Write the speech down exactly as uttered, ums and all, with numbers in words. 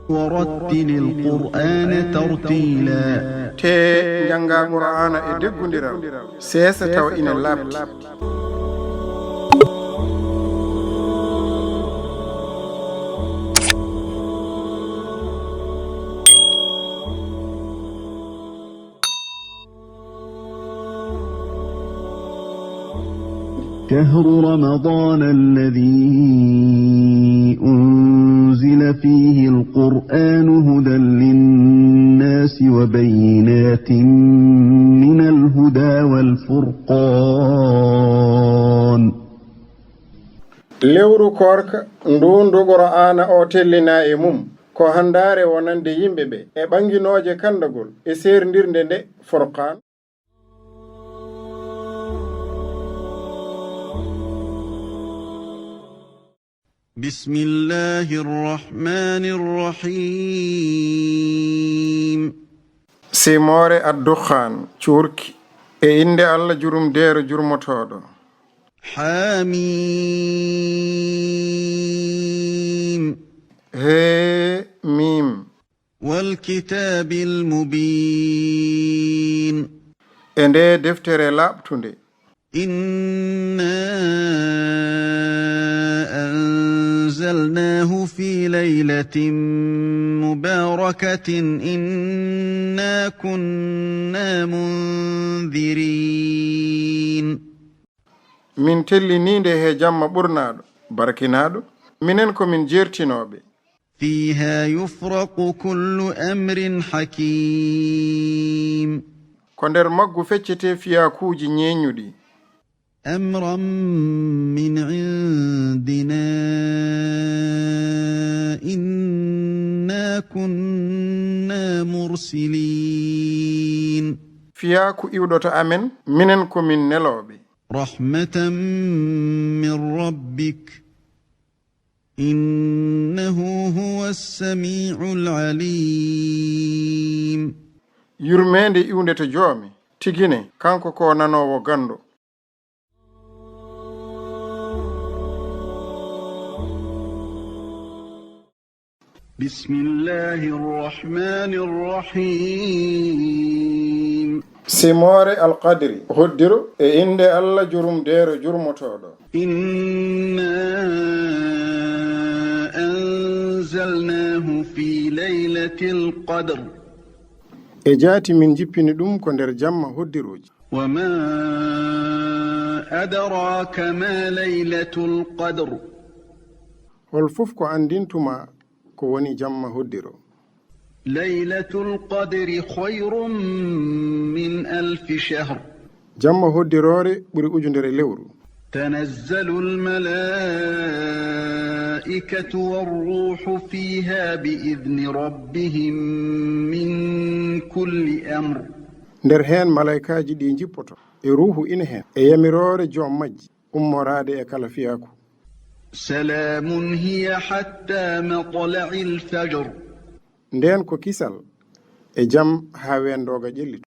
ورتل القرآن ترتيلا. Tee njanngaa Qur'aana e deggundiral, seesa tawa ina laaɓti. شهر رمضان الذي أنزل فيه القرآن هدى للناس وبينات من الهدى والفرقان. Lewru koorka, ndu ndu Qur'aana o tellinaa e mum, ko hanndaare wonande yimɓe ɓe, e ɓannginooje kanndagol, e seerndirde nde Furqaan. بسم الله الرحمن الرحيم. Simoore Ad-Dukhaan, cuurki, e innde Allah jurumdeero jurmotooɗo. حميم. Hee, miim. والكتاب المبين. E nde deftere laaɓtunde. إنا أنزلناه في ليلة مباركة إنا كنا منذرين. Min tellinii nde he jamma ɓurnaaɗo, barkinaaɗo, minen ko min jeertinooɓe. فيها يفرق كل أمر حكيم. Ko nder maggu feccetee fiyakuuji ñeeñuɗi. أمرا من عندنا إنا كنا مرسلين. Fiyaaku iwɗo to amen, minen ko min nelooɓe. رحمة من ربك إنه هو السميع العليم. Yurmeende iwnde to Joomi, tigine, kanko ko nanoowo ganndo. بسم الله الرحمن الرحيم. Simoore Alqadri, hoddiro, e innde Allah jurumdeero jurmotooɗo. إنا أنزلناه في ليلة القدر. E jaati min njippini ɗum ko nder jamma hoddirooji. وما أدراك ما ليلة القدر. Hol fof ko anndintuma ko woni jamma hoddiro? ليلة القدر خير من ألف شهر. Jamma hoddiroore ɓuri ujunere lewru. تنزل الملائكة والروح فيها بإذن ربهم من كل أمر. Nder heen malaykaaji ɗi njippoto, e ruuhu ina heen, e yamiroore joom majji, ummoraade e kala fiyaaku. سلام هي حتى مطلع الفجر. Ndeen ko kisal e jam haa weendooga ƴellito.